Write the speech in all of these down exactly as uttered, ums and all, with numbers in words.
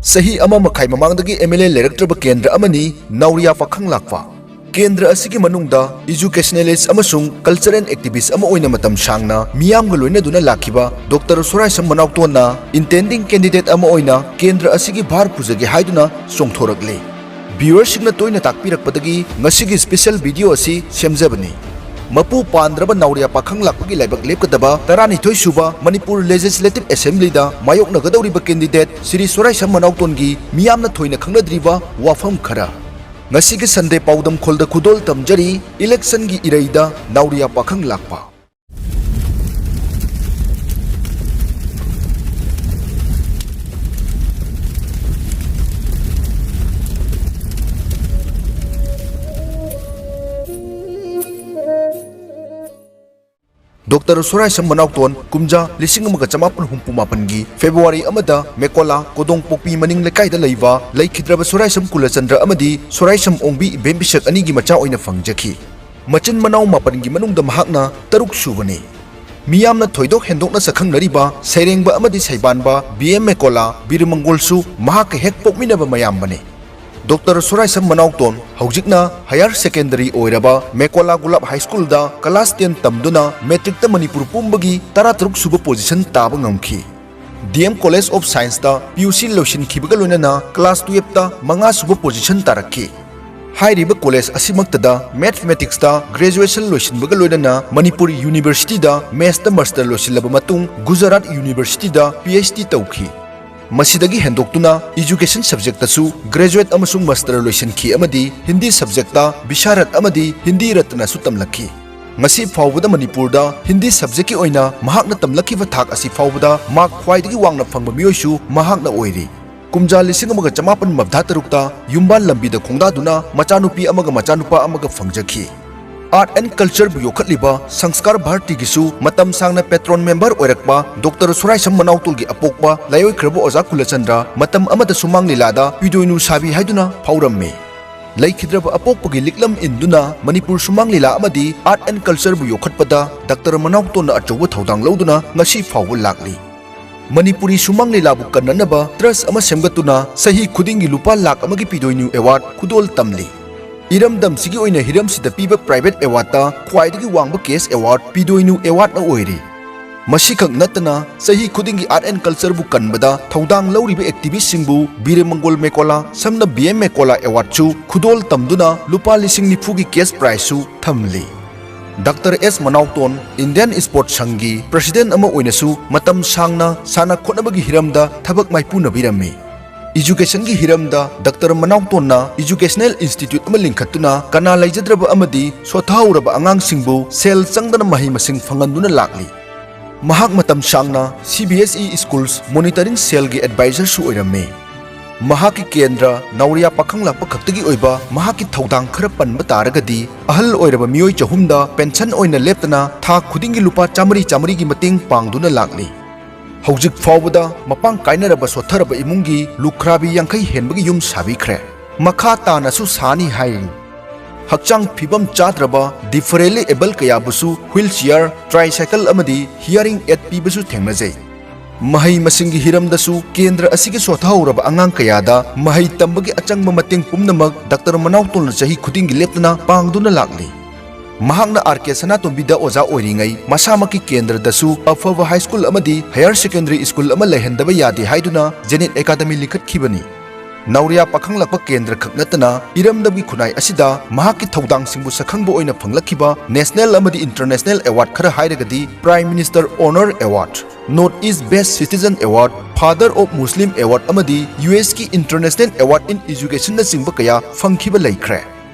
ꯆꯍꯤ ꯑꯃ ꯃꯈꯥꯏ ꯃꯃꯥꯡꯗꯒꯤ ꯑꯦꯝ ꯑꯦꯜ ꯑꯦ ꯂꯩꯔꯛꯇ꯭ꯔꯕ ꯀꯦꯟꯗ꯭ꯔ ꯑꯃꯅꯤ ꯅꯥꯎꯔꯤꯌꯥ ꯄꯥꯈꯪ ꯂꯥꯛꯄ꯫ ꯀꯦꯟꯗ꯭ꯔ ꯑꯁꯤꯒꯤ ꯃꯅꯨꯡꯗ educationalist ꯑꯃꯁꯨꯡ cultural activist ꯑꯃ ꯑꯣꯏꯅ ꯃꯇꯝ ꯁꯥꯡꯅ ꯃꯤꯌꯥꯝꯒ ꯂꯣꯏꯅꯗꯨꯅ ꯂꯥꯛꯈꯤꯕ ꯗꯣꯛꯇꯔ ꯁꯣꯔꯥꯏꯁꯝ ꯃꯅꯥꯎꯇꯣꯟꯅ intending candidate ꯑꯃ ꯑꯣꯏꯅ ꯀꯦꯟꯗ꯭ꯔ ꯑꯁꯤꯒꯤ ꯚꯥꯔ ꯄꯨꯖꯒꯦ ꯍꯥꯏꯗꯨꯅ ꯆꯣꯡꯊꯣꯔꯛꯂꯦ꯫ Viewerꯁꯤꯡꯅ ꯇꯣꯏꯅ ꯇꯥꯛꯄꯤꯔꯛꯄꯗꯒꯤ ꯉꯁꯤꯒꯤ special video ꯑꯁꯤ ꯁꯦꯝꯖꯕꯅꯤ꯫ ꯃꯄꯨ ꯄꯥꯟꯗ꯭ꯔꯕ ꯅꯥꯎꯔꯤꯌꯥ ꯄꯥꯈꯪ ꯂꯥꯛꯄꯒꯤ ꯂꯥꯏꯕꯛ ꯂꯦꯞꯀꯗꯕ ꯇꯔꯥꯅꯤꯊꯣꯏ ꯁꯨꯕ ꯃꯅꯤꯄꯨꯔ Legislative Assemblyꯗ ꯃꯥꯌꯣꯛꯅꯒꯗꯧꯔꯤꯕ candidate ꯁ꯭ꯔꯤ ꯁꯣꯔꯥꯏꯁꯝ ꯃꯅꯥꯎꯇꯣꯟꯒꯤ ꯃꯤꯌꯥꯝꯅ ꯊꯣꯏꯅ ꯈꯪꯅꯗ꯭ꯔꯤꯕ ꯋꯥꯐꯝ ꯈꯔ꯫ ꯉꯁꯤꯒꯤ Sunday ꯄꯥꯎꯗꯝꯈꯣꯜꯗ ꯈꯨꯗꯣꯜ ꯇꯝꯖꯔꯤ, electionꯒꯤ ꯏꯔꯩꯗ ꯅꯥꯎꯔꯤꯌꯥ ꯄꯥꯈꯪ ꯂꯥꯛꯄ꯫ ꯗꯣꯛꯇꯔ ꯁꯣꯔꯥꯏꯁꯝ ꯃꯅꯥꯎꯇꯣꯟ ꯀꯨꯝꯖꯥ ꯂꯤꯁꯤꯡ ꯑꯃꯒ ꯆꯃꯥꯄꯟ ꯍꯨꯝꯐꯨ ꯃꯥꯄꯟꯒꯤ February ꯑꯃꯗ ꯃꯦꯀꯣꯂꯥ ꯀꯣꯗꯣꯡꯄꯣꯛꯄꯤ ꯃꯅꯤꯡ ꯂꯩꯀꯥꯏꯗ ꯂꯩꯕ ꯂꯩꯈꯤꯗ꯭ꯔꯕ ꯁꯣꯔꯥꯏꯁꯝ ꯀꯨꯂꯆꯟꯗ꯭ꯔ ꯑꯃꯗꯤ ꯁꯣꯔꯥꯏꯁꯝ ꯑꯣꯡꯕꯤ ꯏꯕꯦꯝꯕꯤꯁꯛ ꯑꯅꯤꯒꯤ ꯃꯆꯥ ꯑꯣꯏꯅ ꯐꯪꯖꯈꯤ꯫ ꯃꯆꯤꯟ ꯃꯅꯥꯎ ꯃꯥꯄꯟꯒꯤ ꯃꯅꯨꯡꯗ ꯃꯍꯥꯛꯅ ꯇꯔꯨꯛ ꯁꯨꯕꯅꯤ꯫ ꯃꯤꯌꯥꯝꯅ ꯊꯣꯏꯗꯣꯛ ꯍꯦꯟꯗꯣꯛꯅ ꯁꯛꯈꯪꯅꯔꯤꯕ ꯁꯩꯔꯦꯡꯕ ꯑꯃꯗꯤ ꯁꯩꯕꯥꯟꯕ ꯕꯤ ꯑꯦꯝ ꯃꯦꯀꯣꯂꯥ ꯕꯤꯔꯃꯪꯒꯣꯜꯁꯨ ꯃꯍꯥꯛꯀ ꯍꯦꯛ ꯄꯣꯛꯃꯤꯟꯅꯕ ꯃꯌꯥꯝꯕꯅꯤ꯫ ꯗꯣꯛꯇꯔ ꯁꯣꯔꯥꯏꯁꯝ ꯃꯅꯥꯎꯇꯣꯟ ꯍꯧꯖꯤꯛꯅ higher secondary ꯑꯣꯏꯔꯕ ꯃꯦꯀꯣꯂꯥ ꯒꯨꯂꯥꯞ ꯍꯥꯏ ꯁ꯭ꯀꯨꯜꯗ class ten ꯇꯝꯗꯨꯅ matricꯇ ꯃꯅꯤꯄꯨꯔ ꯄꯨꯝꯕꯒꯤ ꯇꯔꯥꯇꯔꯨꯛ ꯁꯨꯕ position ꯇꯥꯕ ꯉꯝꯈꯤ꯫ D M College of Scienceꯇ P U C ꯂꯣꯏꯁꯤꯟꯈꯤꯕꯒ ꯂꯣꯏꯅꯅ class twelveꯇ ꯃꯉꯥ ꯁꯨꯕ position ꯇꯥꯔꯛꯈꯤ꯫ ꯍꯥꯏꯔꯤꯕ college ꯑꯁꯤꯃꯛꯇꯗ mathematicsꯇ graduation ꯂꯣꯏꯁꯤꯟꯕꯒ ꯂꯣꯏꯅꯅ ꯃꯅꯤꯄꯨꯔ Universityꯗ mathsꯇ master ꯂꯣꯏꯁꯤꯜꯂꯕ ꯃꯇꯨꯡ ꯒꯨꯖꯔꯥꯠ Universityꯗ P H D ꯇꯧꯈꯤ꯫ ꯃꯁꯤꯗꯒꯤ ꯍꯦꯟꯗꯣꯛꯇꯨꯅ education subjectꯇꯁꯨ graduate ꯑꯃꯁꯨꯡ master ꯂꯣꯏꯁꯤꯟꯈꯤ ꯑꯃꯗꯤ ꯍꯤꯟꯗꯤ subjectꯇ ꯕꯤꯁꯥꯔꯠ ꯑꯃꯗꯤ ꯍꯤꯟꯗꯤ ꯔꯠꯅꯁꯨ ꯇꯝꯂꯛꯈꯤ꯫ ꯉꯁꯤ ꯐꯥꯎꯕꯗ ꯃꯅꯤꯄꯨꯔꯗ ꯍꯤꯟꯗꯤ subjectꯀꯤ ꯑꯣꯏꯅ ꯃꯍꯥꯛꯅ ꯇꯝꯂꯛꯈꯤꯕ ꯊꯥꯛ ꯑꯁꯤ ꯐꯥꯎꯕꯗ mark ꯈ꯭ꯋꯥꯏꯗꯒꯤ ꯋꯥꯡꯅ ꯐꯪꯕ ꯃꯤꯑꯣꯏꯁꯨ ꯃꯍꯥꯛꯅ ꯑꯣꯏꯔꯤ꯫ ꯀꯨꯝꯖꯥ ꯂꯤꯁꯤꯡ ꯑꯃꯒ ꯆꯃꯥꯄꯟ ꯃꯧꯗ꯭ꯔꯥ ꯇꯔꯨꯛꯇ ꯌꯨꯝꯕꯥꯜ ꯂꯝꯕꯤꯗ ꯈꯣꯡꯗꯥꯗꯨꯅ ꯃꯆꯥꯅꯨꯄꯤ ꯑꯃꯒ ꯃꯆꯥꯅꯨꯄꯥ ꯑꯃꯒ ꯐꯪꯖꯈꯤ꯫ Art and Cultureꯕꯨ ꯌꯣꯛꯈꯠꯂꯤꯕ ꯁꯪꯁꯀꯥꯔ ꯚꯥꯔꯇꯤꯒꯤꯁꯨ ꯃꯇꯝ ꯁꯥꯡꯅ patron member ꯑꯣꯏꯔꯛꯄ ꯗꯣꯛꯇꯔ ꯁꯣꯔꯥꯏꯁꯝ ꯃꯅꯥꯎꯇꯣꯜꯒꯤ ꯑꯄꯣꯛꯄ ꯂꯥꯏꯑꯣꯏꯈ꯭ꯔꯕ ꯑꯣꯖꯥ ꯀꯨꯂꯆꯟꯗ꯭ꯔ ꯃꯇꯝ ꯑꯃꯗ ꯁꯨꯃꯥꯡ ꯂꯤꯂꯥꯗ ꯄꯤꯗꯣꯏꯅꯨ ꯁꯥꯕꯤ ꯍꯥꯏꯗꯨꯅ ꯐꯥꯎꯔꯝꯃꯤ꯫ ꯂꯩꯈꯤꯗ꯭ꯔꯕ ꯑꯄꯣꯛꯄꯒꯤ ꯂꯤꯛꯂꯝ ꯏꯟꯗꯨꯅ ꯃꯅꯤꯄꯨꯔ ꯁꯨꯃꯥꯡ ꯂꯤꯂꯥ ꯑꯃꯗꯤ Art and Cultureꯕꯨ ꯌꯣꯛꯈꯠꯄꯗ ꯗꯥꯛꯇꯔ ꯃꯅꯥꯎꯇꯣꯟꯅ ꯑꯆꯧꯕ ꯊꯧꯗꯥꯡ ꯂꯧꯗꯨꯅ ꯉꯁꯤ ꯐꯥꯎꯕ ꯂꯥꯛꯂꯤ꯫ ꯃꯅꯤꯄꯨꯔꯤ ꯁꯨꯃꯥꯡ ꯂꯤꯂꯥꯕꯨ ꯀꯟꯅꯅꯕ ꯇ꯭ꯔꯁ ꯑꯃ ꯁꯦꯝꯒꯠꯇꯨꯅ ꯆꯍꯤ ꯈꯨꯗꯤꯡꯒꯤ ꯂꯨꯄꯥ ꯂꯥꯈ ꯑꯃꯒꯤ ꯄꯤꯗꯣꯏꯅꯨ ꯑꯦꯋꯥꯔꯗ ꯈꯨꯗꯣꯜ ꯇꯝꯂꯤ꯫ ꯏꯔꯝꯗꯝꯁꯤꯒꯤ ꯑꯣꯏꯅ ꯍꯤꯔꯝꯁꯤꯗ ꯄꯤꯕ ꯄ꯭ꯔꯥꯏꯚꯦꯠ ꯑꯦꯋꯥꯔꯗꯇ ꯈ꯭ꯋꯥꯏꯗꯒꯤ ꯋꯥꯡꯕ ꯀꯦꯁ ꯑꯦꯋꯥꯔꯗ ꯄꯤꯗꯣꯏꯅꯨ ꯑꯦꯋꯥꯔꯗꯅ ꯑꯣꯏꯔꯤ꯫ ꯃꯁꯤꯈꯛ ꯅꯠꯇꯅ ꯆꯍꯤ ꯈꯨꯗꯤꯡꯒꯤ ꯑꯥꯔꯠ ꯑꯦꯟ ꯀꯜꯆꯔꯕꯨ ꯀꯟꯕꯗ ꯊꯧꯗꯥꯡ ꯂꯧꯔꯤꯕ ꯑꯦꯛꯇꯤꯚꯤꯁꯁꯤꯡꯕꯨ ꯕꯤꯔꯦ ꯃꯪꯒꯣꯜ ꯃꯦꯀꯣꯂꯥ, ꯁꯝꯅ ꯕꯤ ꯑꯦꯝ ꯃꯦꯀꯣꯂꯥ ꯑꯦꯋꯥꯔꯗꯁꯨ ꯈꯨꯗꯣꯜ ꯇꯝꯗꯨꯅ ꯂꯨꯄꯥ ꯂꯤꯁꯤꯡ ꯅꯤꯐꯨꯒꯤ ꯀꯦꯁ ꯄ꯭ꯔꯥꯏꯖꯁꯨ ꯊꯝꯂꯤ꯫ ꯗꯥꯛꯇꯔ ꯑꯦꯁ ꯃꯅꯥꯎꯇꯣꯟ, ꯏꯟꯗꯤꯌꯟ ꯁ꯭ꯄꯣꯔꯠꯁ ꯁꯪꯒꯤ ꯄ꯭ꯔꯁꯤꯗꯦꯟꯠ ꯑꯃ ꯑꯣꯏꯅꯁꯨ ꯃꯇꯝ ꯁꯥꯡꯅ ꯁꯥꯟꯅ ꯈꯣꯠꯅꯕꯒꯤ ꯍꯤꯔꯝꯗ ꯊꯕꯛ ꯃꯥꯏꯄꯨꯅꯕꯤꯔꯝꯃꯤ꯫ ꯏꯖꯨꯀꯦꯁꯟꯒꯤ ꯍꯤꯔꯝꯗ ꯗꯥꯛꯇꯔ ꯃꯅꯥꯎꯇꯣꯟꯅ ꯏꯖꯨꯀꯦꯁꯅꯦꯜ ꯏꯟꯁꯇꯤꯇ꯭ꯌꯨꯠ ꯑꯃ ꯂꯤꯡꯈꯠꯇꯨꯅ ꯀꯅꯥ ꯂꯩꯖꯗ꯭ꯔꯕ ꯑꯃꯗꯤ ꯁꯣꯊꯍꯧꯔꯕ ꯑꯉꯥꯡꯁꯤꯡꯕꯨ ꯁꯦꯜ ꯆꯪꯗꯅ ꯃꯍꯩ ꯃꯁꯤꯡ ꯐꯪꯍꯟꯗꯨꯅ ꯂꯥꯛꯂꯤ꯫ ꯃꯍꯥꯛ ꯃꯇꯝ ꯁꯥꯡꯅ C B S E schools monitoring ꯁꯦꯜꯒꯤ ꯑꯦꯗꯚꯥꯏꯖꯔꯁꯨ ꯑꯣꯏꯔꯝꯃꯤ꯫ ꯃꯍꯥꯛꯀꯤ ꯀꯦꯟꯗ꯭ꯔ ꯅꯥꯎꯔꯤꯌꯥ ꯄꯥꯈꯪꯂꯥꯛꯄ ꯈꯛꯇꯒꯤ ꯑꯣꯏꯕ ꯃꯍꯥꯛꯀꯤ ꯊꯧꯗꯥꯡ ꯈꯔ ꯄꯟꯕ ꯇꯥꯔꯒꯗꯤ, ꯑꯍꯜ ꯑꯣꯏꯔꯕ ꯃꯤꯑꯣꯏ ꯆꯍꯨꯝꯗ ꯄꯦꯟꯁꯟ ꯑꯣꯏꯅ ꯂꯦꯞꯇꯅ ꯊꯥ ꯈꯨꯗꯤꯡꯒꯤ ꯂꯨꯄꯥ ꯆꯥꯃꯔꯤ ꯆꯥꯃꯔꯤꯒꯤ ꯃꯇꯦꯡ ꯄꯥꯡꯗꯨꯅ ꯂꯥꯛꯂꯤ꯫ ꯍꯧꯖꯤꯛ ꯐꯥꯎꯕꯗ ꯃꯄꯥꯡ ꯀꯥꯏꯅꯔꯕ ꯁꯣꯠꯊꯔꯕ ꯏꯃꯨꯡꯒꯤ ꯂꯨꯈ꯭ꯔꯥꯕꯤ ꯌꯥꯡꯈꯩ ꯍꯦꯟꯕꯒꯤ ꯌꯨꯝ ꯁꯥꯕꯤꯈ꯭ꯔꯦ꯫ ꯃꯈꯥ ꯇꯥꯅꯁꯨ ꯁꯥꯅꯤ ꯍꯥꯏꯔꯤ꯫ ꯍꯛꯆꯥꯡ ꯐꯤꯕꯝ ꯆꯥꯗ꯭ꯔꯕ, ꯗꯤꯐꯔꯦꯟꯂꯤ ꯑꯦꯕꯜ ꯀꯌꯥꯕꯨꯁꯨ ꯍ꯭ꯋꯤꯜ ꯆꯤꯌꯥꯔ, ꯇ꯭ꯔꯥꯏꯁꯥꯏꯀꯜ ꯑꯃꯗꯤ ꯍꯤꯌꯥꯔꯤꯡ ꯑꯦꯗ ꯄꯤꯕꯁꯨ ꯊꯦꯡꯅꯖꯩ꯫ ꯃꯍꯩ ꯃꯁꯤꯡꯒꯤ ꯍꯤꯔꯝꯗꯁꯨ ꯀꯦꯟꯗ꯭ꯔ ꯑꯁꯤꯒꯤ ꯁꯣꯊꯍꯧꯔꯕ ꯑꯉꯥꯡ ꯀꯌꯥꯗ ꯃꯍꯩ ꯇꯝꯕꯒꯤ ꯑꯆꯪꯕ ꯃꯇꯦꯡ ꯄꯨꯝꯅꯃꯛ ꯗꯥꯛꯇꯔ ꯃꯅꯥꯎꯇꯣꯟꯅ ꯆꯍꯤ ꯈꯨꯗꯤꯡꯒꯤ ꯂꯦꯞꯇꯅ ꯄꯥꯡꯗꯨꯅ ꯂꯥꯛꯂꯤ꯫ ꯃꯍꯥꯛꯅ ꯑꯥꯔ ꯀꯦ ꯁꯅꯥꯇꯣꯝꯕꯤꯗ ꯑꯣꯖꯥ ꯑꯣꯏꯔꯤꯉꯩ ꯃꯁꯥꯃꯛꯀꯤ ꯀꯦꯟꯗ꯭ꯔꯗꯁꯨ ꯑꯐꯕ ꯍꯥꯏ ꯁ꯭ꯀꯨꯜ ꯑꯃꯗꯤ ꯍꯥꯌꯔ ꯁꯦꯀꯦꯟꯗꯔꯤ ꯁ꯭ꯀꯨꯜ ꯑꯃ ꯂꯩꯍꯟꯗꯕ ꯌꯥꯗꯦ ꯍꯥꯏꯗꯨꯅ ꯖꯦꯅꯤꯠ ꯑꯦꯀꯥꯗꯃꯤ ꯂꯤꯡꯈꯠꯈꯤꯕꯅꯤ꯫ ꯅꯥꯎꯔꯤꯌꯥ ꯄꯥꯈꯪꯂꯛꯄ ꯀꯦꯟꯗ꯭ꯔ ꯈꯛ ꯅꯠꯇꯅ ꯏꯔꯝꯗꯝꯒꯤ ꯈꯨꯟꯅꯥꯏ ꯑꯁꯤꯗ ꯃꯍꯥꯛꯀꯤ ꯊꯧꯗꯥꯡꯁꯤꯡꯕꯨ ꯁꯛꯈꯪꯕ ꯑꯣꯏꯅ ꯐꯪꯂꯛꯈꯤꯕ ꯅꯦꯁꯅꯦꯜ ꯑꯃꯗꯤ ꯏꯟꯇꯔꯅꯦꯁꯅꯦꯜ ꯑꯦꯋꯥꯔꯗ ꯈꯔ ꯍꯥꯏꯔꯒꯗꯤ Prime Minister Honour Award, North East Best Citizen Award, Father of Muslim Award ꯑꯃꯗꯤ ꯌꯨ ꯑꯦꯁꯀꯤ International Award in Educationꯅꯆꯤꯡꯕ ꯀꯌꯥ ꯐꯪꯈꯤꯕ ꯂꯩꯈ꯭ꯔꯦ꯫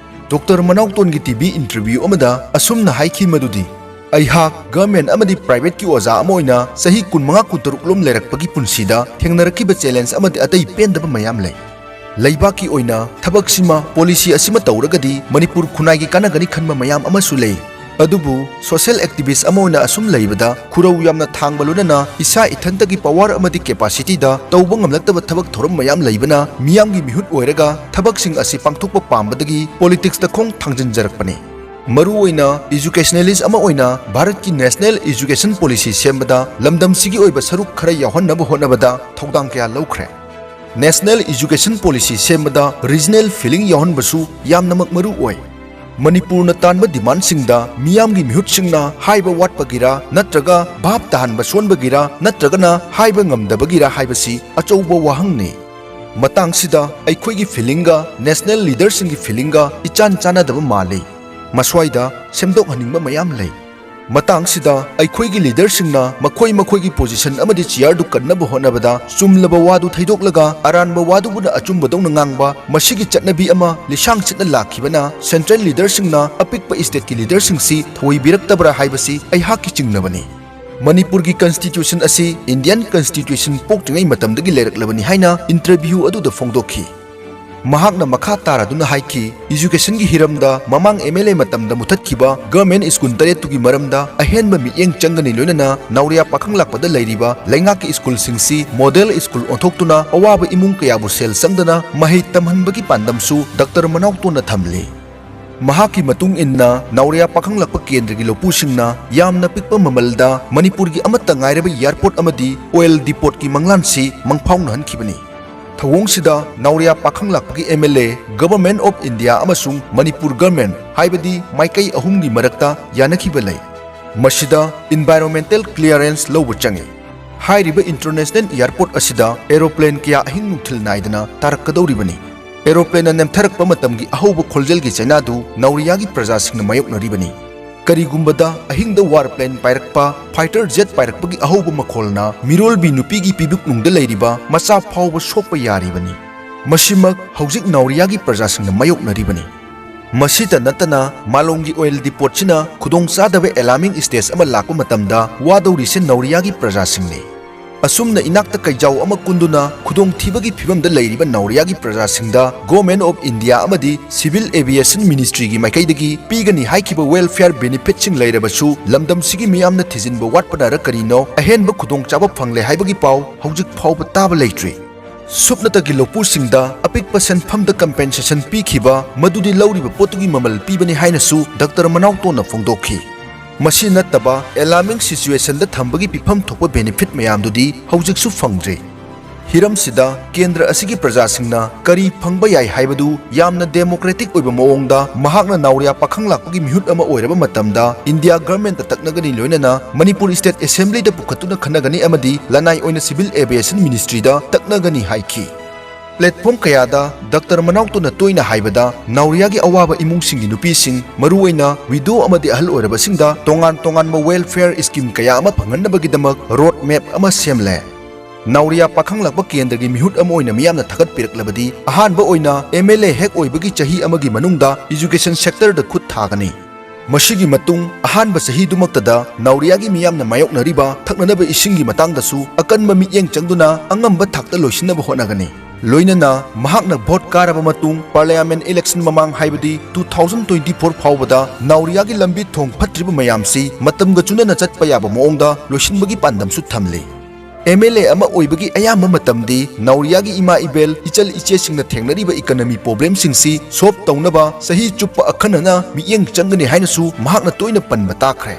ꯗꯣꯛꯇꯔ ꯃꯅꯥꯎꯇꯣꯟꯒꯤ ꯇꯤ ꯚꯤ ꯏꯟꯇꯔꯚ꯭ꯌꯨ ꯑꯃꯗ ꯑꯁꯨꯝꯅ ꯍꯥꯏꯈꯤ ꯃꯗꯨꯗꯤ, ꯑꯩꯍꯥꯛ ꯒꯚꯔꯟꯃꯦꯟꯠ ꯑꯃꯗꯤ ꯄ꯭ꯔꯥꯏꯚꯦꯠꯀꯤ ꯑꯣꯖꯥ ꯑꯃ ꯑꯣꯏꯅ ꯆꯍꯤ ꯀꯨꯟꯃꯉꯥ ꯀꯨꯟꯇꯔꯨꯛ ꯂꯣꯝ ꯂꯩꯔꯛꯄꯒꯤ ꯄꯨꯟꯁꯤꯗ ꯊꯦꯡꯅꯔꯛꯈꯤꯕ ꯆꯦꯂꯦꯟꯖ ꯑꯃꯗꯤ ꯑꯇꯩ ꯄꯦꯟꯗꯕ ꯃꯌꯥꯝ ꯂꯩ꯫ ꯂꯩꯕꯥꯛꯀꯤ ꯑꯣꯏꯅ ꯊꯕꯛꯁꯤꯃ, ꯄꯣꯂꯤꯁꯤ ꯑꯁꯤꯃ ꯇꯧꯔꯒꯗꯤ ꯃꯅꯤꯄꯨꯔ ꯈꯨꯟꯅꯥꯏꯒꯤ ꯀꯥꯟꯅꯒꯅꯤ ꯈꯟꯕ ꯃꯌꯥꯝ ꯑꯃꯁꯨ ꯂꯩ꯫ ꯑꯗꯨꯕꯨ ꯁꯣꯁꯤꯌꯦꯜ ꯑꯦꯛꯇꯤꯚꯤꯁ ꯑꯃ ꯑꯣꯏꯅ ꯑꯁꯨꯝ ꯂꯩꯕꯗ ꯈꯨꯔꯧ ꯌꯥꯝꯅ ꯊꯥꯡꯕ ꯂꯣꯏꯅꯅ ꯏꯁꯥ ꯏꯊꯟꯇꯒꯤ ꯄꯋꯥꯔ ꯑꯃꯗꯤ ꯀꯦꯄꯥꯁꯤꯇꯤꯗ ꯇꯧꯕ ꯉꯝꯂꯛꯇꯕ ꯊꯕꯛ ꯊꯧꯔꯝ ꯃꯌꯥꯝ ꯂꯩꯕꯅ ꯃꯤꯌꯥꯝꯒꯤ ꯃꯤꯍꯨꯠ ꯑꯣꯏꯔꯒ ꯊꯕꯛꯁꯤꯡ ꯑꯁꯤ ꯄꯥꯡꯊꯣꯛꯄ ꯄꯥꯝꯕꯗꯒꯤ ꯄꯣꯂꯤꯇꯤꯛꯁꯇ ꯈꯣꯡ ꯊꯥꯡꯖꯤꯟꯖꯔꯛꯄꯅꯤ꯫ ꯃꯔꯨꯑꯣꯏꯅ educationalist ꯑꯃ ꯑꯣꯏꯅ ꯚꯥꯔꯠꯀꯤ National Education Policy ꯁꯦꯝꯕꯗ ꯂꯝꯗꯝꯁꯤꯒꯤ ꯑꯣꯏꯕ ꯁꯔꯨꯛ ꯈꯔ ꯌꯥꯎꯍꯟꯅꯕ ꯍꯣꯠꯅꯕꯗ ꯊꯧꯗꯥꯡ ꯀꯌꯥ ꯂꯧꯈ꯭ꯔꯦ꯫ National Education Policy ꯁꯦꯝꯕꯗ regional feeling ꯌꯥꯎꯍꯟꯕꯁꯨ ꯌꯥꯝꯅꯃꯛ ꯃꯔꯨ ꯑꯣꯏ꯫ ꯃꯅꯤꯄꯨꯔꯅ ꯇꯥꯟꯕ demandꯁꯤꯡꯗ ꯃꯤꯌꯥꯝꯒꯤ ꯃꯤꯍꯨꯠꯁꯤꯡꯅ ꯍꯥꯏꯕ ꯋꯥꯠꯄꯒꯤꯔꯥ ꯅꯠꯇ꯭ꯔꯒ ꯚꯥꯞ ꯇꯥꯍꯟꯕ ꯁꯣꯟꯕꯒꯤꯔꯥ ꯅꯠꯇ꯭ꯔꯒꯅ ꯍꯥꯏꯕ ꯉꯝꯗꯕꯒꯤꯔꯥ ꯍꯥꯏꯕꯁꯤ ꯑꯆꯧꯕ ꯋꯥꯍꯪꯅꯤ꯫ ꯃꯇꯥꯡꯁꯤꯗ ꯑꯩꯈꯣꯏꯒꯤ feelingꯒ national leaderꯁꯤꯡꯒꯤ feelingꯒ ꯏꯆꯥꯟ ꯆꯥꯟꯅꯗꯕ ꯃꯥꯜꯂꯤ꯫ ꯃꯁ꯭ꯋꯥꯏꯗ ꯁꯦꯝꯗꯣꯛꯍꯟꯅꯤꯡꯕ ꯃꯌꯥꯝ ꯂꯩ꯫ ꯃꯇꯥꯡꯁꯤꯗ ꯑꯩꯈꯣꯏꯒꯤ leaderꯁꯤꯡꯅ ꯃꯈꯣꯏ ꯃꯈꯣꯏꯒꯤ position ꯑꯃꯗꯤ chairꯗꯨ ꯀꯟꯅꯕ ꯍꯣꯠꯅꯕꯗ ꯆꯨꯝꯂꯕ ꯋꯥꯗꯨ ꯊꯩꯗꯣꯛꯂꯒ ꯑꯔꯥꯟꯕ ꯋꯥꯗꯨꯕꯨꯅ ꯑꯆꯨꯝꯕꯗꯧꯅ ꯉꯥꯡꯕ, ꯃꯁꯤꯒꯤ ꯆꯠꯅꯕꯤ ꯑꯃ ꯂꯤꯁꯥꯡ ꯁꯤꯠꯅ ꯂꯥꯛꯈꯤꯕꯅ central leaderꯁꯤꯡꯅ ꯑꯄꯤꯛꯄ stateꯀꯤ leaderꯁꯤꯡꯁꯤ ꯊꯧꯑꯣꯏꯕꯤꯔꯛꯇꯕ꯭ꯔꯥ ꯍꯥꯏꯕꯁꯤ ꯑꯩꯍꯥꯛꯀꯤ ꯆꯤꯡꯅꯕꯅꯤ꯫ ꯃꯅꯤꯄꯨꯔꯒꯤ constitution ꯑꯁꯤ Indian constitution ꯄꯣꯛꯇ꯭ꯔꯤꯉꯩ ꯃꯇꯝꯗꯒꯤ ꯂꯩꯔꯛꯂꯕꯅꯤ ꯍꯥꯏꯅ interview ꯑꯗꯨꯗ ꯐꯣꯡꯗꯣꯛꯈꯤ꯫ ꯃꯍꯥꯛꯅ ꯃꯈꯥ ꯇꯥꯔꯗꯨꯅ ꯍꯥꯏꯈꯤ, educationꯒꯤ ꯍꯤꯔꯝꯗ ꯃꯃꯥꯡ MLA ꯃꯇꯝꯗ ꯃꯨꯊꯠꯈꯤꯕ government school ꯇꯔꯦꯠꯇꯨꯒꯤ ꯃꯔꯝꯗ ꯑꯍꯦꯟꯕ ꯃꯤꯠꯌꯦꯡ ꯆꯪꯒꯅꯤ, ꯂꯣꯏꯅꯅ ꯅꯥꯎꯔꯤꯌꯥ ꯄꯥꯈꯪꯂꯥꯛꯄꯗ ꯂꯩꯔꯤꯕ ꯂꯩꯉꯥꯛꯀꯤ schoolꯁꯤꯡꯁꯤ model school ꯑꯣꯟꯊꯣꯛꯇꯨꯅ ꯑꯋꯥꯕ ꯏꯃꯨꯡ ꯀꯌꯥꯕꯨ ꯁꯦꯜ ꯆꯪꯗꯅ ꯃꯍꯩ ꯇꯝꯍꯟꯕꯒꯤ ꯄꯥꯟꯗꯝꯁꯨ ꯗꯥꯛꯇꯔ ꯃꯅꯥꯎꯇꯣꯟꯅ ꯊꯝꯂꯤ꯫ ꯃꯍꯥꯛꯀꯤ ꯃꯇꯨꯡ ꯏꯟꯅ ꯅꯥꯎꯔꯤꯌꯥ ꯄꯥꯈꯪꯂꯥꯛꯄ ꯀꯦꯟꯗ꯭ꯔꯒꯤ ꯂꯧꯄꯨꯁꯤꯡꯅ ꯌꯥꯝꯅ ꯄꯤꯛꯄ ꯃꯃꯜꯗ ꯃꯅꯤꯄꯨꯔꯒꯤ ꯑꯃꯠꯇ ꯉꯥꯏꯔꯕ airport ꯑꯃꯗꯤ oil depotꯀꯤ ꯃꯪꯂꯥꯟꯁꯤ ꯃꯪꯐꯥꯎꯅꯍꯟꯈꯤꯕꯅꯤ꯫ ꯊꯧꯑꯣꯡꯁꯤꯗ Nauriya ꯄꯥꯈꯪꯂꯥꯛꯄꯒꯤ MLA, Government of India ꯑꯃꯁꯨꯡ ꯃꯅꯤꯄꯨꯔ government, ꯍꯥꯏꯕꯗꯤ ꯃꯥꯏꯀꯩ ꯑꯍꯨꯝꯒꯤ ꯃꯔꯛꯇ ꯌꯥꯅꯈꯤꯕ ꯂꯩ꯫ ꯃꯁꯤꯗ environmental clearance ꯂꯧꯕ ꯆꯪꯏ꯫ ꯍꯥꯏꯔꯤꯕ international airport ꯑꯁꯤꯗ aeroplane ꯀꯌꯥ ꯑꯍꯤꯡ ꯅꯨꯡꯊꯤꯜ ꯅꯥꯏꯗꯅ ꯇꯥꯔꯛꯀꯗꯧꯔꯤꯕꯅꯤ꯫ Aeroplaneꯅ ꯅꯦꯝꯊꯔꯛꯄ ꯃꯇꯝꯒꯤ ꯑꯍꯧꯕ ꯈꯣꯟꯖꯦꯜꯒꯤ ꯆꯩꯅꯥꯗꯨ ꯅꯥꯎꯔꯤꯌꯥꯒꯤ ꯄ꯭ꯔꯖꯥꯁꯤꯡꯅ ꯃꯥꯌꯣꯛꯅꯔꯤꯕꯅꯤ꯫ ꯀꯔꯤꯒꯨꯝꯕꯗ ꯑꯍꯤꯡꯗ warplane ꯄꯥꯏꯔꯛꯄ, fighter jet ꯄꯥꯏꯔꯛꯄꯒꯤ ꯑꯍꯧꯕ ꯃꯈꯣꯜꯅ ꯃꯤꯔꯣꯜꯕꯤ ꯅꯨꯄꯤꯒꯤ ꯄꯤꯕꯨꯛꯅꯨꯡꯗ ꯂꯩꯔꯤꯕ ꯃꯆꯥ ꯐꯥꯎꯕ ꯁꯣꯛꯄ ꯌꯥꯔꯤꯕꯅꯤ꯫ ꯃꯁꯤꯃꯛ ꯍꯧꯖꯤꯛ ꯅꯥꯎꯔꯤꯌꯥꯒꯤ ꯄ꯭ꯔꯖꯥꯁꯤꯡꯅ ꯃꯥꯌꯣꯛꯅꯔꯤꯕꯅꯤ꯫ ꯃꯁꯤꯇ ꯅꯠꯇꯅ ꯃꯥꯂꯣꯝꯒꯤ oil depotꯁꯤꯅ ꯈꯨꯗꯣꯡꯆꯥꯗꯕ alarming stage ꯑꯃ ꯂꯥꯛꯄ ꯃꯇꯝꯗ ꯋꯥꯗꯧꯔꯤꯁꯦ ꯅꯥꯎꯔꯤꯌꯥꯒꯤ ꯄ꯭ꯔꯖꯥꯁꯤꯡꯅꯤ꯫ ꯑꯁꯨꯝꯅ ꯏꯅꯥꯛꯇ ꯀꯩꯖꯥꯎ ꯑꯃ ꯀꯨꯟꯗꯨꯅ ꯈꯨꯗꯣꯡꯊꯤꯕꯒꯤ ꯐꯤꯕꯝꯗ ꯂꯩꯔꯤꯕ ꯅꯥꯎꯔꯤꯌꯥꯒꯤ ꯄ꯭ꯔꯖꯥꯁꯤꯡꯗ Government of India ꯑꯃꯗꯤ Civil Aviation Ministryꯒꯤ ꯃꯥꯏꯀꯩꯗꯒꯤ ꯄꯤꯒꯅꯤ ꯍꯥꯏꯈꯤꯕ welfare benefitꯁꯤꯡ ꯂꯩꯔꯕꯁꯨ ꯂꯝꯗꯝꯁꯤꯒꯤ ꯃꯤꯌꯥꯝꯅ ꯊꯤꯖꯤꯟꯕ ꯋꯥꯠꯄꯅꯔ ꯀꯔꯤꯅꯣ ꯑꯍꯦꯟꯕ ꯈꯨꯗꯣꯡꯆꯥꯕ ꯐꯪꯂꯦ ꯍꯥꯏꯕꯒꯤ ꯄꯥꯎ ꯍꯧꯖꯤꯛ ꯐꯥꯎꯕ ꯇꯥꯕ ꯂꯩꯇ꯭ꯔꯤ꯫ ꯁꯨꯞꯅꯇꯒꯤ ꯂꯧꯄꯨꯁꯤꯡꯗ ꯑꯄꯤꯛꯄ ꯁꯦꯟꯐꯝꯗ compensation ꯄꯤꯈꯤꯕ, ꯃꯗꯨꯗꯤ ꯂꯧꯔꯤꯕ ꯄꯣꯠꯇꯨꯒꯤ ꯃꯃꯜ ꯄꯤꯕꯅꯤ ꯍꯥꯏꯅꯁꯨ ꯗꯥꯛꯇꯔ ꯃꯅꯥꯎꯇꯣꯟꯅ ꯐꯣꯡꯗꯣꯛꯈꯤ꯫ ꯃꯁꯤ ꯅꯠꯇꯕ alarming situationꯗ ꯊꯝꯕꯒꯤ ꯄꯤꯐꯝ ꯊꯣꯛꯄ benefit ꯃꯌꯥꯝꯗꯨꯗꯤ ꯍꯧꯖꯤꯛꯁꯨ ꯐꯪꯗ꯭ꯔꯤ꯫ ꯍꯤꯔꯝꯁꯤꯗ ꯀꯦꯟꯗ꯭ꯔ ꯑꯁꯤꯒꯤ ꯄ꯭ꯔꯖꯥꯁꯤꯡꯅ ꯀꯔꯤ ꯐꯪꯕ ꯌꯥꯏ ꯍꯥꯏꯕꯗꯨ ꯌꯥꯝꯅ democratic ꯑꯣꯏꯕ ꯃꯑꯣꯡꯗ ꯃꯍꯥꯛꯅ ꯅꯥꯎꯔꯤꯌꯥ ꯄꯥꯈꯪ ꯂꯥꯛꯄꯒꯤ ꯃꯤꯍꯨꯠ ꯑꯃ ꯑꯣꯏꯔꯕ ꯃꯇꯝꯗ India governmentꯇ ꯇꯛꯅꯒꯅꯤ, ꯂꯣꯏꯅꯅ ꯃꯅꯤꯄꯨꯔ State Assemblyꯗ ꯄꯨꯈꯠꯇꯨꯅ ꯈꯟꯅꯒꯅꯤ ꯑꯃꯗꯤ ꯂꯅꯥꯏ ꯑꯣꯏꯅ Civil Aviation Ministryꯗ ꯇꯛꯅꯒꯅꯤ ꯍꯥꯏꯈꯤ꯫ Platform ꯀꯌꯥꯗ ꯗꯥꯛꯇꯔ ꯃꯅꯥꯎꯇꯣꯟꯅ ꯇꯣꯏꯅ ꯍꯥꯏꯕꯗ, ꯅꯥꯎꯔꯤꯌꯥꯒꯤ ꯑꯋꯥꯕ ꯏꯃꯨꯡꯁꯤꯡꯒꯤ ꯅꯨꯄꯤꯁꯤꯡ, ꯃꯔꯨꯑꯣꯏꯅ widow ꯑꯃꯗꯤ ꯑꯍꯜ ꯑꯣꯏꯔꯕꯁꯤꯡꯗ ꯇꯣꯉꯥꯟ ꯇꯣꯉꯥꯟꯕ welfare scheme ꯀꯌꯥ ꯑꯃ ꯐꯪꯍꯟꯅꯕꯒꯤꯗꯃꯛ road map ꯑꯃ ꯁꯦꯝꯂꯦ꯫ ꯅꯥꯎꯔꯤꯌꯥ ꯄꯥꯈꯪꯂꯛꯄ ꯀꯦꯟꯗ꯭ꯔꯒꯤ ꯃꯤꯍꯨꯠ ꯑꯃ ꯑꯣꯏꯅ ꯃꯤꯌꯥꯝꯅ ꯊꯥꯒꯠꯄꯤꯔꯛꯂꯕꯗꯤ, ꯑꯍꯥꯟꯕ ꯑꯣꯏꯅ MLA ꯍꯦꯛ ꯑꯣꯏꯕꯒꯤ ꯆꯍꯤ ꯑꯃꯒꯤ ꯃꯅꯨꯡꯗ education sectorꯗ ꯈꯨꯠ ꯊꯥꯒꯅꯤ꯫ ꯃꯁꯤꯒꯤ ꯃꯇꯨꯡ ꯑꯍꯥꯟꯕ ꯆꯍꯤꯗꯨꯃꯛꯇꯗ ꯅꯥꯎꯔꯤꯌꯥꯒꯤ ꯃꯤꯌꯥꯝꯅ ꯃꯥꯌꯣꯛꯅꯔꯤꯕ ꯊꯛꯅꯅꯕ ꯏꯁꯤꯡꯒꯤ ꯃꯇꯥꯡꯗꯁꯨ ꯑꯀꯟꯕ ꯃꯤꯠꯌꯦꯡ ꯆꯪꯗꯨꯅ ꯑꯉꯝꯕ ꯊꯥꯛꯇ ꯂꯣꯏꯁꯤꯟꯅꯕ ꯍꯣꯠꯅꯒꯅꯤ꯫ ꯂꯣꯏꯅꯅ ꯃꯍꯥꯛꯅ vote ꯀꯥꯔꯕ ꯃꯇꯨꯡ Parliament election ꯃꯃꯥꯡ, ꯍꯥꯏꯕꯗꯤ two thousand twenty four ꯐꯥꯎꯕꯗ ꯅꯥꯎꯔꯤꯌꯥꯒꯤ ꯂꯝꯕꯤ ꯊꯣꯡ ꯐꯠꯇ꯭ꯔꯤꯕ ꯃꯌꯥꯝꯁꯤ ꯃꯇꯝꯒ ꯆꯨꯅꯅ ꯆꯠꯄ ꯌꯥꯕ ꯃꯑꯣꯡꯗ ꯂꯣꯏꯁꯤꯟꯕꯒꯤ ꯄꯥꯟꯗꯝꯁꯨ ꯊꯝꯂꯤ꯫ MLA ꯑꯃ ꯑꯣꯏꯕꯒꯤ ꯑꯌꯥꯝꯕ ꯃꯇꯝꯗꯤ ꯅꯥꯎꯔꯤꯌꯥꯒꯤ ꯏꯃꯥ ꯏꯕꯦꯜ, ꯏꯆꯜ ꯏꯆꯦꯁꯤꯡꯅ ꯊꯦꯡꯅꯔꯤꯕ economy problemꯁꯤꯡꯁꯤ solve ꯇꯧꯅꯕ ꯆꯍꯤ ꯆꯨꯞꯄ ꯑꯈꯟꯅꯅ ꯃꯤꯠꯌꯦꯡ ꯆꯪꯒꯅꯤ ꯍꯥꯏꯅꯁꯨ ꯃꯍꯥꯛꯅ ꯇꯣꯏꯅ ꯄꯟꯕ ꯇꯥꯈ꯭ꯔꯦ꯫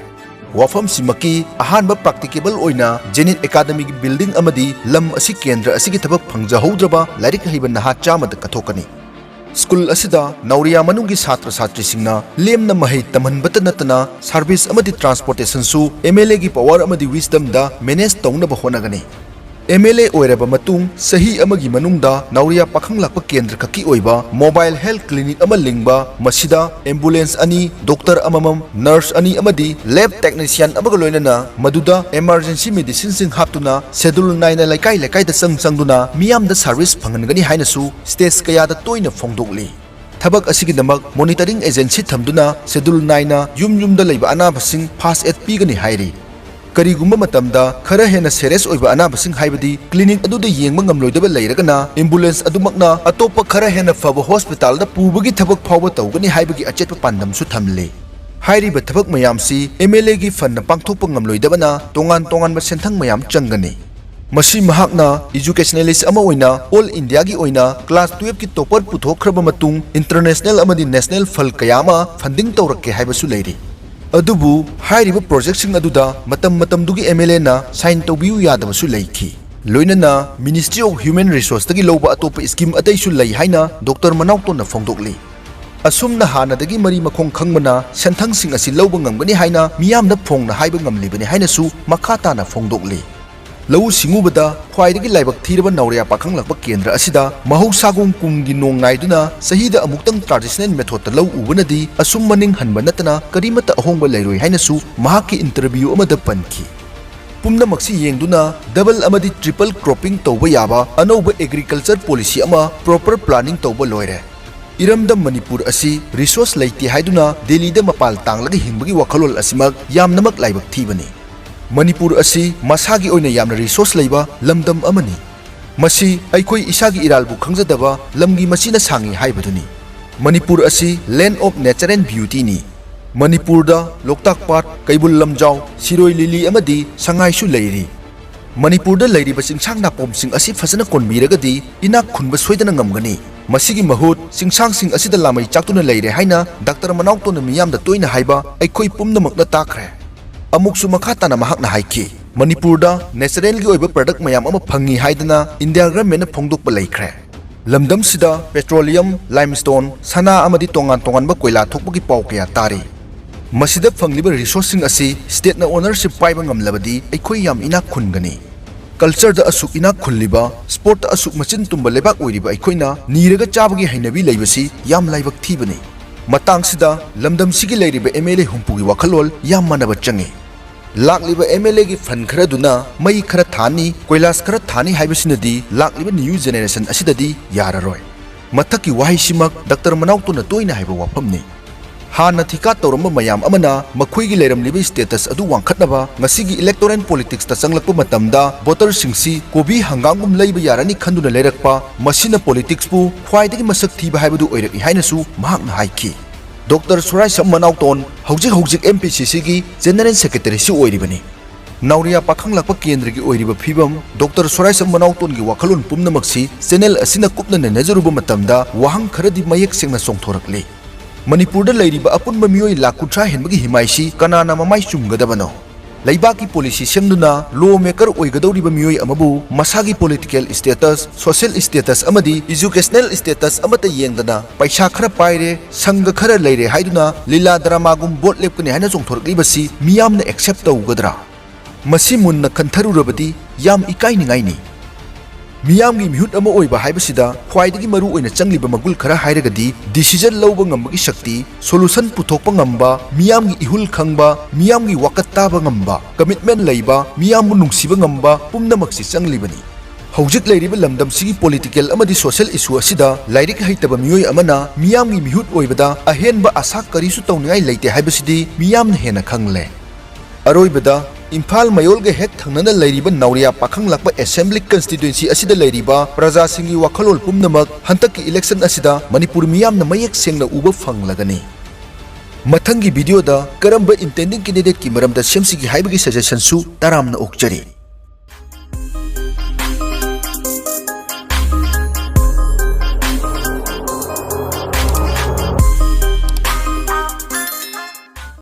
ꯋꯥꯐꯝꯁꯤꯃꯛꯀꯤ ꯑꯍꯥꯟꯕ practicable ꯑꯣꯏꯅ Zenith Academyꯒꯤ building ꯑꯃꯗꯤ ꯂꯝ ꯑꯁꯤ ꯀꯦꯟꯗ꯭ꯔ ꯑꯁꯤꯒꯤ ꯊꯕꯛ ꯐꯪꯖꯍꯧꯗ꯭ꯔꯕ ꯂꯥꯏꯔꯤꯛ ꯍꯩꯕ ꯅꯍꯥ ꯆꯥꯝꯃꯗ ꯀꯠꯊꯣꯛꯀꯅꯤ꯫ ꯁ꯭ꯀꯨꯜ ꯑꯁꯤꯗ ꯅꯥꯎꯔꯤꯌꯥ ꯃꯅꯨꯡꯒꯤ ꯁꯥꯇ꯭ꯔ ꯁꯥꯇ꯭ꯔꯤꯁꯤꯡꯅ ꯂꯦꯝꯅ ꯃꯍꯩ ꯇꯝꯍꯟꯕꯇ ꯅꯠꯇꯅ service ꯑꯃꯗꯤ transportationꯁꯨ MLAꯒꯤ power ꯑꯃꯗꯤ wisdomꯗ manage ꯇꯧꯅꯕ ꯍꯣꯠꯅꯒꯅꯤ꯫ MLA ꯑꯣꯏꯔꯕ ꯃꯇꯨꯡ ꯆꯍꯤ ꯑꯃꯒꯤ ꯃꯅꯨꯡꯗ ꯅꯥꯎꯔꯤꯌꯥ ꯄꯥꯈꯪ ꯂꯥꯛꯄ ꯀꯦꯟꯗ꯭ꯔ ꯈꯛꯀꯤ ꯑꯣꯏꯕ mobile health clinic ꯑꯃ ꯂꯤꯡꯕ, ꯃꯁꯤꯗ ambulance ꯑꯅꯤ, doctor ꯑꯃꯃꯝ, nurse ꯑꯅꯤ ꯑꯃꯗꯤ lab technician ꯑꯃꯒ ꯂꯣꯏꯅꯅ ꯃꯗꯨꯗ emergency medicineꯁꯤꯡ ꯍꯥꯞꯇꯨꯅ schedule ꯅꯥꯏꯅ ꯂꯩꯀꯥꯏ ꯂꯩꯀꯥꯏꯗ ꯆꯪ ꯆꯪꯗꯨꯅ ꯃꯤꯌꯥꯝꯗ service ꯐꯪꯍꯟꯒꯅꯤ ꯍꯥꯏꯅꯁꯨ stage ꯀꯌꯥꯗ ꯇꯣꯏꯅ ꯐꯣꯡꯗꯣꯛꯂꯤ꯫ ꯊꯕꯛ ꯑꯁꯤꯒꯤꯗꯃꯛ monitoring agency ꯊꯝꯗꯨꯅ schedule ꯅꯥꯏꯅ ꯌꯨꯝ ꯌꯨꯝꯗ ꯂꯩꯕ ꯑꯅꯥꯕꯁꯤꯡ first aid ꯄꯤꯒꯅꯤ ꯍꯥꯏꯔꯤ꯫ ꯀꯔꯤꯒꯨꯝꯕ ꯃꯇꯝꯗ ꯈꯔ ꯍꯦꯟꯅ serious ꯑꯣꯏꯕ ꯑꯅꯥꯕꯁꯤꯡ, ꯍꯥꯏꯕꯗꯤ clinic ꯑꯗꯨꯗ ꯌꯦꯡꯕ ꯉꯝꯂꯣꯏꯗꯕ ꯂꯩꯔꯒꯅ, ambulance ꯑꯗꯨꯃꯛꯅ ꯑꯇꯣꯞꯄ ꯈꯔ ꯍꯦꯟꯅ ꯐꯕ hospitalꯗ ꯄꯨꯕꯒꯤ ꯊꯕꯛ ꯐꯥꯎꯕ ꯇꯧꯒꯅꯤ ꯍꯥꯏꯕꯒꯤ ꯑꯆꯦꯠꯄ ꯄꯥꯟꯗꯝꯁꯨ ꯊꯝꯂꯤ꯫ ꯍꯥꯏꯔꯤꯕ ꯊꯕꯛ ꯃꯌꯥꯝꯁꯤ MLAꯒꯤ fundꯅ ꯄꯥꯡꯊꯣꯛꯄ ꯉꯝꯂꯣꯏꯗꯕꯅ ꯇꯣꯉꯥꯟ ꯇꯣꯉꯥꯟꯕ ꯁꯦꯟꯊꯪ ꯃꯌꯥꯝ ꯆꯪꯒꯅꯤ꯫ ꯃꯁꯤ ꯃꯍꯥꯛꯅ educationalist ꯑꯃ ꯑꯣꯏꯅ all Indiaꯒꯤ ꯑꯣꯏꯅ class twelveꯀꯤ topper ꯄꯨꯊꯣꯛꯈ꯭ꯔꯕ ꯃꯇꯨꯡ international ꯑꯃꯗꯤ national fund ꯀꯌꯥ ꯑꯃ funding ꯇꯧꯔꯛꯀꯦ ꯍꯥꯏꯕꯁꯨ ꯂꯩꯔꯤ꯫ ꯑꯗꯨꯕꯨ ꯍꯥꯏꯔꯤꯕ projectꯁꯤꯡ ꯑꯗꯨꯗ ꯃꯇꯝ ꯃꯇꯝꯗꯨꯒꯤ MLAꯅ sign ꯇꯧꯕꯤꯌꯨ ꯌꯥꯗꯕꯁꯨ ꯂꯩꯈꯤ꯫ ꯂꯣꯏꯅꯅ Ministry of Human Resourceꯇꯒꯤ ꯂꯧꯕ ꯑꯇꯣꯞꯄ scheme ꯑꯇꯩꯁꯨ ꯂꯩ ꯍꯥꯏꯅ ꯗꯣꯛꯇꯔ ꯃꯅꯥꯎꯇꯣꯟꯅ ꯐꯣꯡꯗꯣꯛꯂꯤ꯫ ꯑꯁꯨꯝꯅ ꯍꯥꯟꯅꯗꯒꯤ ꯃꯔꯤ ꯃꯈꯣꯡ ꯈꯪꯕꯅ ꯁꯦꯟꯊꯪꯁꯤꯡ ꯑꯁꯤ ꯂꯧꯕ ꯉꯝꯒꯅꯤ ꯍꯥꯏꯅ ꯃꯤꯌꯥꯝꯗ ꯐꯣꯡꯅ ꯍꯥꯏꯕ ꯉꯝꯂꯤꯕꯅꯤ ꯍꯥꯏꯅꯁꯨ ꯃꯈꯥ ꯇꯥꯅ ꯐꯣꯡꯗꯣꯛꯂꯤ꯫ ꯂꯧꯎ ꯁꯤꯡꯎꯕꯗ ꯈ꯭ꯋꯥꯏꯗꯒꯤ ꯂꯥꯏꯕꯛ ꯊꯤꯔꯕ ꯅꯥꯎꯔꯤꯌꯥ ꯄꯥꯈꯪꯂꯛꯄ ꯀꯦꯟꯗ꯭ꯔ ꯑꯁꯤꯗ ꯃꯍꯧꯁꯥꯒꯨꯝ ꯀꯨꯝꯒꯤ ꯅꯣꯡ ꯉꯥꯏꯗꯨꯅ ꯆꯍꯤꯗ ꯑꯃꯨꯛꯇꯪ traditional methodꯇ ꯂꯧ ꯎꯕꯅꯗꯤ ꯑꯁꯨꯝ ꯃꯅꯤꯡ ꯍꯟꯕ ꯅꯠꯇꯅ ꯀꯔꯤꯃꯠꯇ ꯑꯍꯣꯡꯕ ꯂꯩꯔꯣꯏ ꯍꯥꯏꯅꯁꯨ ꯃꯍꯥꯛꯀꯤ interview ꯑꯃꯗ ꯄꯟꯈꯤ꯫ ꯄꯨꯝꯅꯃꯛꯁꯤ ꯌꯦꯡꯗꯨꯅ double ꯑꯃꯗꯤ triple cropping ꯇꯧꯕ ꯌꯥꯕ ꯑꯅꯧꯕ agriculture policy ꯑꯃ proper planning ꯇꯧꯕ ꯂꯣꯏꯔꯦ꯫ ꯏꯔꯝꯗꯝ ꯃꯅꯤꯄꯨꯔ ꯑꯁꯤ resource ꯂꯩꯇꯦ ꯍꯥꯏꯗꯨꯅ ꯗꯦꯜꯂꯤꯗ ꯃꯄꯥꯜ ꯇꯥꯡꯂꯒ ꯍꯤꯡꯕꯒꯤ ꯋꯥꯈꯜꯂꯣꯟ ꯑꯁꯤꯃꯛ ꯌꯥꯝꯅꯃꯛ ꯂꯥꯏꯕꯛ ꯊꯤꯕꯅꯤ꯫ ꯃꯅꯤꯄꯨꯔ ꯑꯁꯤ ꯃꯁꯥꯒꯤ ꯑꯣꯏꯅ ꯌꯥꯝꯅ resource ꯂꯩꯕ ꯂꯝꯗꯝ ꯑꯃꯅꯤ꯫ ꯃꯁꯤ ꯑꯩꯈꯣꯏ ꯏꯁꯥꯒꯤ ꯏꯔꯥꯜꯕꯨ ꯈꯪꯖꯗꯕ ꯂꯝꯒꯤ ꯃꯆꯤꯅ ꯁꯥꯡꯉꯤ ꯍꯥꯏꯕꯗꯨꯅꯤ꯫ ꯃꯅꯤꯄꯨꯔ ꯑꯁꯤ land of nature and beautyꯅꯤ꯫ ꯃꯅꯤꯄꯨꯔꯗ ꯂꯣꯛꯇꯥꯛ ꯄꯥꯠ, ꯀꯩꯕꯨꯜ ꯂꯝꯖꯥꯎ, ꯁꯤꯔꯣꯏ ꯂꯤꯂꯤ ꯑꯃꯗꯤ ꯁꯉꯥꯏꯁꯨ ꯂꯩꯔꯤ꯫ ꯃꯅꯤꯄꯨꯔꯗ ꯂꯩꯔꯤꯕ ꯆꯤꯡꯁꯥꯡ ꯅꯥꯄꯣꯝꯁꯤꯡ ꯑꯁꯤ ꯐꯖꯅ ꯀꯣꯟꯕꯤꯔꯒꯗꯤ ꯏꯅꯥꯛ ꯈꯨꯟꯕ ꯁꯣꯏꯗꯅ ꯉꯝꯒꯅꯤ꯫ ꯃꯁꯤꯒꯤ ꯃꯍꯨꯠ ꯆꯤꯡꯁꯥꯡꯁꯤꯡ ꯑꯁꯤꯗ ꯂꯥꯃꯩ ꯆꯥꯛꯇꯨꯅ ꯂꯩꯔꯦ ꯍꯥꯏꯅ ꯗꯥꯛꯇꯔ ꯃꯅꯥꯎꯇꯣꯟꯅ ꯃꯤꯌꯥꯝꯗ ꯇꯣꯏꯅ ꯍꯥꯏꯕ ꯑꯩꯈꯣꯏ ꯄꯨꯝꯅꯃꯛꯅ ꯇꯥꯈ꯭ꯔꯦ꯫ ꯑꯃꯨꯛꯁꯨ ꯃꯈꯥ ꯇꯥꯅ ꯃꯍꯥꯛꯅ ꯍꯥꯏꯈꯤ, ꯃꯅꯤꯄꯨꯔꯗ naturalꯒꯤ ꯑꯣꯏꯕ product ꯃꯌꯥꯝ ꯑꯃ ꯐꯪꯉꯤ ꯍꯥꯏꯗꯅ India governmentꯅ ꯐꯣꯡꯗꯣꯛꯄ ꯂꯩꯈ꯭ꯔꯦ꯫ ꯂꯝꯗꯝꯁꯤꯗ petroleum, limestone, ꯁꯅꯥ ꯑꯃꯗꯤ ꯇꯣꯉꯥꯟ ꯇꯣꯉꯥꯟꯕ ꯀꯣꯏꯂꯥ ꯊꯣꯛꯄꯒꯤ ꯄꯥꯎ ꯀꯌꯥ ꯇꯥꯔꯤ꯫ ꯃꯁꯤꯗ ꯐꯪꯂꯤꯕ resourceꯁꯤꯡ ꯑꯁꯤ stateꯅ ownership ꯄꯥꯏꯕ ꯉꯝꯂꯕꯗꯤ ꯑꯩꯈꯣꯏ ꯌꯥꯝ ꯏꯅꯥꯛ ꯈꯨꯟꯒꯅꯤ꯫ Cultureꯗ ꯑꯁꯨꯛ ꯏꯅꯥꯛ ꯈꯨꯜꯂꯤꯕ, sportꯇ ꯑꯁꯨꯛ ꯃꯆꯤꯟ ꯇꯨꯝꯕ ꯂꯩꯕꯥꯛ ꯑꯣꯏꯔꯤꯕ ꯑꯩꯈꯣꯏꯅ ꯅꯤꯔꯒ ꯆꯥꯕꯒꯤ ꯍꯩꯅꯕꯤ ꯂꯩꯕꯁꯤ ꯌꯥꯝ ꯂꯥꯏꯕꯛ ꯊꯤꯕꯅꯤ꯫ ꯃꯇꯥꯡꯁꯤꯗ ꯂꯝꯗꯝꯁꯤꯒꯤ ꯂꯩꯔꯤꯕ MLA ꯍꯨꯝꯐꯨꯒꯤ ꯋꯥꯈꯜꯂꯣꯟ ꯌꯥꯝ ꯃꯥꯟꯅꯕ ꯆꯪꯏ꯫ ꯂꯥꯛꯂꯤꯕ MLAꯒꯤ fund ꯈꯔꯗꯨꯅ ꯃꯩ ꯈꯔ ꯊꯥꯅꯤ, ꯀꯣꯏꯂꯥꯁ ꯈꯔ ꯊꯥꯅꯤ ꯍꯥꯏꯕꯁꯤꯅꯗꯤ ꯂꯥꯛꯂꯤꯕ new generation ꯑꯁꯤꯗꯗꯤ ꯌꯥꯔꯔꯣꯏ꯫ ꯃꯊꯛꯀꯤ ꯋꯥꯍꯩꯁꯤꯃꯛ ꯗꯥꯛꯇꯔ ꯃꯅꯥꯎꯇꯣꯟꯅ ꯇꯣꯏꯅ ꯍꯥꯏꯕ ꯋꯥꯐꯝꯅꯤ꯫ ꯍꯥꯟꯅ ꯊꯤꯀꯥ ꯇꯧꯔꯝꯕ ꯃꯌꯥꯝ ꯑꯃꯅ ꯃꯈꯣꯏꯒꯤ ꯂꯩꯔꯝꯂꯤꯕ status ꯑꯗꯨ ꯋꯥꯡꯈꯠꯅꯕ ꯉꯁꯤꯒꯤ electoral politicsꯇ ꯆꯪꯂꯛꯄ ꯃꯇꯝꯗ voterꯁꯤꯡꯁꯤ ꯀꯣꯕꯤ ꯍꯪꯒꯥꯝꯒꯨꯝ ꯂꯩꯕ ꯌꯥꯔꯅꯤ ꯈꯟꯗꯨꯅ ꯂꯩꯔꯛꯄ, ꯃꯁꯤꯅ politicsꯄꯨ ꯈ꯭ꯋꯥꯏꯗꯒꯤ ꯃꯁꯛ ꯊꯤꯕ ꯍꯥꯏꯕꯗꯨ ꯑꯣꯏꯔꯛꯏ ꯍꯥꯏꯅꯁꯨ ꯃꯍꯥꯛꯅ ꯍꯥꯏꯈꯤ꯫ ꯗꯥꯛꯇꯔ ꯁꯨꯔꯥꯏꯁꯝ ꯃꯅꯥꯎꯇꯣꯟ ꯍꯧꯖꯤꯛ ꯍꯧꯖꯤꯛ MPCCꯒꯤ General Secretaryꯁꯨ ꯑꯣꯏꯔꯤꯕꯅꯤ꯫ ꯅꯥꯎꯔꯤꯌꯥ ꯄꯥꯈꯪ ꯂꯥꯛꯄ ꯀꯦꯟꯗ꯭ꯔꯒꯤ ꯑꯣꯏꯔꯤꯕ ꯐꯤꯕꯝ, ꯗꯣꯛꯇꯔ ꯁꯣꯔꯥꯏꯁꯝ ꯃꯅꯥꯎꯇꯣꯟꯒꯤ ꯋꯥꯈꯜꯂꯣꯟ ꯄꯨꯝꯅꯃꯛꯁꯤ ꯆꯦꯅꯦꯜ ꯑꯁꯤꯅ ꯀꯨꯞꯅ ꯅꯩꯅꯖꯔꯨꯕ ꯃꯇꯝꯗ ꯋꯥꯍꯪ ꯈꯔꯗꯤ ꯃꯌꯦꯛ ꯁꯦꯡꯅ ꯆꯣꯡꯊꯣꯔꯛꯂꯤ꯫ ꯃꯅꯤꯄꯨꯔꯗ ꯂꯩꯔꯤꯕ ꯑꯄꯨꯟꯕ ꯃꯤꯑꯣꯏ ꯂꯥꯈ ꯀꯨꯟꯊ꯭ꯔꯥ ꯍꯦꯟꯕꯒꯤ ꯍꯤꯃꯥꯏꯁꯤ ꯀꯅꯥꯅ ꯃꯃꯥꯏ ꯆꯨꯝꯒꯗꯕꯅꯣ? ꯂꯩꯕꯥꯛꯀꯤ ꯄꯣꯂꯤꯁꯤ ꯁꯦꯝꯗꯨꯅ ꯂꯣ ꯃꯦꯀꯔ ꯑꯣꯏꯒꯗꯧꯔꯤꯕ ꯃꯤꯑꯣꯏ ꯑꯃꯕꯨ ꯃꯁꯥꯒꯤ ꯄꯣꯂꯤꯇꯤꯀꯦꯜ ꯁ꯭ꯇꯦꯇꯁ, ꯁꯣꯁꯤꯌꯦꯜ ꯁ꯭ꯇꯦꯇꯁ ꯑꯃꯗꯤ ꯏꯖꯨꯀꯦꯁꯅꯦꯜ ꯁ꯭ꯇꯦꯇꯁ ꯑꯃꯠꯇ ꯌꯦꯡꯗꯅ ꯄꯩꯁꯥ ꯈꯔ ꯄꯥꯏꯔꯦ, ꯁꯪꯒ ꯈꯔ ꯂꯩꯔꯦ ꯍꯥꯏꯗꯨꯅ ꯂꯤꯂꯥ ꯗ꯭ꯔꯃꯥꯒꯨꯝ ꯚꯣꯠ ꯂꯦꯞꯀꯅꯤ ꯍꯥꯏꯅ ꯆꯣꯡꯊꯣꯔꯛꯂꯤꯕꯁꯤ ꯃꯤꯌꯥꯝꯅ ꯑꯦꯛꯁꯦꯞ ꯇꯧꯒꯗ꯭ꯔꯥ? ꯃꯁꯤ ꯃꯨꯟꯅ ꯈꯟꯊꯔꯨꯔꯕꯗꯤ ꯌꯥꯝ ꯏꯀꯥꯏꯅꯤꯡꯉꯥꯏꯅꯤ꯫ ꯃꯤꯌꯥꯝꯒꯤ ꯃꯤꯍꯨꯠ ꯑꯃ ꯑꯣꯏꯕ ꯍꯥꯏꯕꯁꯤꯗ ꯈ꯭ꯋꯥꯏꯗꯒꯤ ꯃꯔꯨ ꯑꯣꯏꯅ ꯆꯪꯂꯤꯕ ꯃꯒꯨꯜ ꯈꯔ ꯍꯥꯏꯔꯒꯗꯤ ꯗꯤꯁꯤꯖꯟ ꯂꯧꯕ ꯉꯝꯕꯒꯤ ꯁꯛꯇꯤ, ꯁꯣꯂꯨꯁꯟ ꯄꯨꯊꯣꯛꯄ ꯉꯝꯕ, ꯃꯤꯌꯥꯝꯒꯤ ꯏꯍꯨꯜ ꯈꯪꯕ, ꯃꯤꯌꯥꯝꯒꯤ ꯋꯥꯀꯠ ꯇꯥꯕ ꯉꯝꯕ, ꯀꯃꯤꯠꯃꯦꯟ ꯂꯩꯕ, ꯃꯤꯌꯥꯝꯕꯨ ꯅꯨꯡꯁꯤꯕ ꯉꯝꯕ ꯄꯨꯝꯅꯃꯛꯁꯤ ꯆꯪꯂꯤꯕꯅꯤ꯫ ꯍꯧꯖꯤꯛ ꯂꯩꯔꯤꯕ ꯂꯝꯗꯝꯁꯤꯒꯤ ꯄꯣꯂꯤꯇꯤꯀꯦꯜ ꯑꯃꯗꯤ ꯁꯣꯁꯤꯌꯦꯜ ꯏꯁꯨ ꯑꯁꯤꯗ ꯂꯥꯏꯔꯤꯛ ꯍꯩꯇꯕ ꯃꯤꯑꯣꯏ ꯑꯃꯅ ꯃꯤꯌꯥꯝꯒꯤ ꯃꯤꯍꯨꯠ ꯑꯣꯏꯕꯗ ꯑꯍꯦꯟꯕ ꯑꯥꯁꯥ ꯀꯔꯤꯁꯨ ꯇꯧꯅꯤꯡꯉꯥꯏ ꯂꯩꯇꯦ ꯍꯥꯏꯕꯁꯤꯗꯤ ꯃꯤꯌꯥꯝꯅ ꯍꯦꯟꯅ ꯈꯪꯂꯦ꯫ ꯑꯔꯣꯏꯕꯗ, ꯏꯝꯐꯥꯜ ꯃꯌꯣꯜꯒ ꯍꯦꯛ ꯊꯪꯅꯅ ꯂꯩꯔꯤꯕ ꯅꯥꯎꯔꯤꯌꯥ ꯄꯥꯈꯪ ꯂꯥꯛꯄ ꯑꯦꯁꯦꯝꯕ꯭ꯂꯤ ꯀꯟꯁꯇꯤꯇ꯭ꯋꯦꯟꯁꯤ ꯑꯁꯤꯗ ꯂꯩꯔꯤꯕ ꯄ꯭ꯔꯖꯥꯁꯤꯡꯒꯤ ꯋꯥꯈꯜꯂꯣꯟ ꯄꯨꯝꯅꯃꯛ ꯍꯟꯗꯛꯀꯤ ꯏꯂꯦꯛꯁꯟ ꯑꯁꯤꯗ ꯃꯅꯤꯄꯨꯔ ꯃꯤꯌꯥꯝꯅ ꯃꯌꯦꯛ ꯁꯦꯡꯅ ꯎꯕ ꯐꯪꯂꯒꯅꯤ꯫ ꯃꯊꯪꯒꯤ ꯚꯤꯗꯤꯑꯣꯗ ꯀꯔꯝꯕ ꯏꯟꯇꯦꯟꯗꯤꯡ ꯀꯦꯟꯗꯤꯗꯦꯠꯀꯤ ꯃꯔꯝꯗ ꯁꯦꯝꯁꯤꯒꯦ ꯍꯥꯏꯕꯒꯤ ꯁꯖꯦꯁꯟꯁꯨ ꯇꯔꯥꯝꯅ ꯑꯣꯛꯆꯔꯤ꯫